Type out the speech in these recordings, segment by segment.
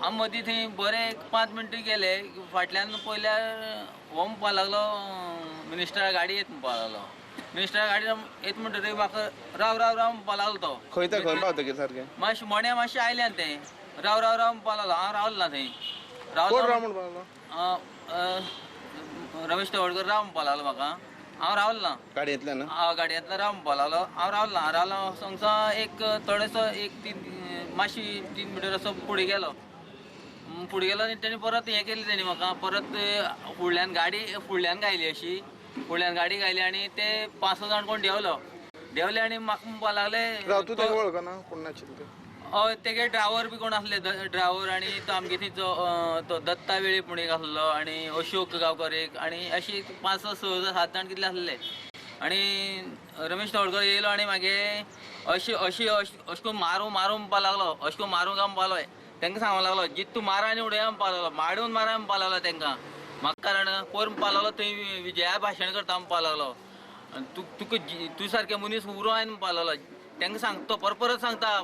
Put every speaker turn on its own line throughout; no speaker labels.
हांव मदीं थंय बरें एक 5 मिनटां गेले फाटल्यान पयल्यार हो म्हणपाक लागलो मिनिस्टरा गाडी येत म्हणपाक लागलो. मिनिस्टरा गाडी येत म्हणटकीर म्हाका राव राव राव म्हणपाक लागलो तो.
खंय ते खंय पावतकीर सारकें
मातशें मण्या मातशें आयल्यान तें राव राव राव म्हणपाक लागलो. हांव रावलो ना थंय.
रावलो म्हणपाक लागलो
रमेश तवडकर राव म्हणपाक लागलो म्हाका. हांव रावलो ना
गाडयेंतल्यान.
गाडयेंतल्यान राव म्हणपाक लागलो. हांव रावलो ना. रावलो हांगा एक थोडोसो एक 3 मातशी 3 मिटर असो फुडें गेलो. फुडें गेलो आनी तेणी परत हें केलें तेणी म्हाका परत फुडल्यान गाडी फुडल्यान घायली अशी फुडल्यान गाडी घायली आनी ते 5-6 जाण कोण देंवलो देंवले आनी म्हाका म्हणपाक लागले.
तूं तेका वळखना कोण नाशिल्ले ते?
हय तेगे ड्रायव्हर बी कोण आसले ड्रायव्हर आनी तो आमगे थंयचो तो दत्ता वेळीप म्हूण एक आसलो आनी अशोक गांवकर एक आनी अशी 5, 6, 7 जाण कितले आसले. आनी रमेश तवडकर येयलो आनी मागीर अशें अशें अशें करून मारूं मारूं म्हणपाक लागलो. अशें करून मारूं काय म्हणपाक लागलो. तांकां सांगपाक लागलो जीत तूं मारा आनी उडया म्हणपाक लागलो. माडून मारा म्हणपाक लागलो तांकां. म्हाका कारण कोर म्हणपाक लागलो थंय विजया भाशण करता म्हणपाक लागलो. तूं तुका तूं सारकें मनीस उरो आनी म्हणपाक लागलो. तांकां सांगता परत परत सांगता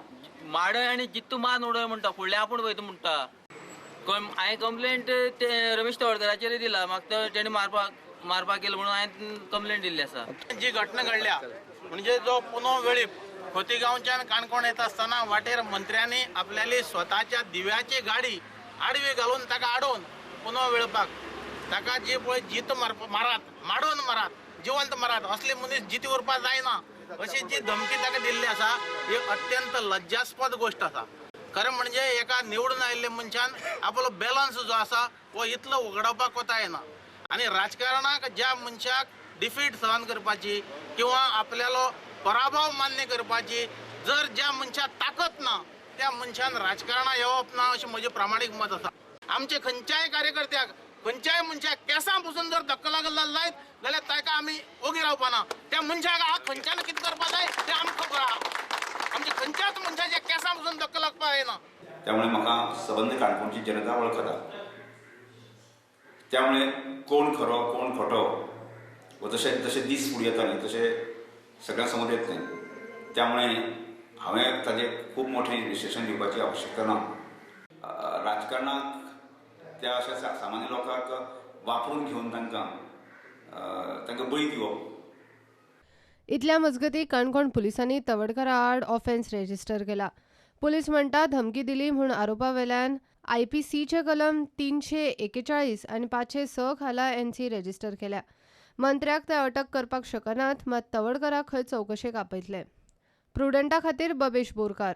माडय आनी जित्तू मारून उडय म्हणटा फुडलें आपूण वयता म्हणटा. हांवें कंप्लेंट ते रमेश तवडकराचेर दिला. म्हाका तेणी मारपाक मारपाक केलो म्हणून हांवें कंप्लेंट दिल्ली आसा.
जी घटना घडल्या म्हणजे जो पुनो वेळीप खोतीगांवच्यान काणकोण येता आसतना वाटेर मंत्र्यांनी आपल्याली स्वताच्या दिव्याची गाडी आडवी घालून ताका आडोवन पुनो वेळपाक ताका जी पळय जीत मारात माडोवन मारात जिवंत मारात असले मनीस जिती उरपाक जायना अशी जी धमकी ताका दिल्ली आसा ही अत्यंत लज्जास्पद गोश्ट आसा. खरें म्हणजे एका निवडून आयिल्ल्या मनशान आपलो बॅलन्स जो आसा हो इतलो उगडावपाक कोता येना आनी राजकारणाक ज्या मनशाक डिफीट सहन करपाची किंवा आपल्यालो पराभव मान्य करपाची जर ज्या मनशाक ताकद ना त्या मनशान राजकारणाक येवप ना अशें म्हजें प्रामाणीक मत आसा. आमचे खंयच्याय कार्यकर्त्याक खंयच्याय मनशाक केंसां पसून जर धक्को लागलो जायत जाल्यार ताका आमी ओगी रावपा ना. त्या मनशाक हा खंयच्यान कितें करपाक जाय तें आमकां खबर आहा. आमच्या खंयच्याच मनशाच्या केंसां पसून धक्को लागपाक जायना.
त्यामुळे म्हाका सबंद काणकोणची जनता वळखता. त्यामुळे कोण खरो कोण खोटो व जशे जशे दीस फुडें येता न्ही तशे सगळ्यां समोर येत न्ही. त्यामुळे हांवें ताजें खूब मोठें विश्लेशण दिवपाची आवश्यकता ना. राजकारणाक त्या अशा सामान्य लोकांक वापरून घेवन तांकां तांकां बळी दिवप.
इतल्या मजगती काणकोण पुलिसांनी तवडकरा आड ऑफेन्स रेजिस्टर केला. पुलीस म्हणटा धमकी दिली म्हूण आरोपा वेल्यान आयपीसीचे कलम 341 आनी 506 खाला एनसी रेजिस्टर केल्या. मंत्र्याक ते अटक करपाक शकनात, मात तवडकराक खंय चवकशेक आपयतले. प्रुडंटा खातीर बबेश बोरकार.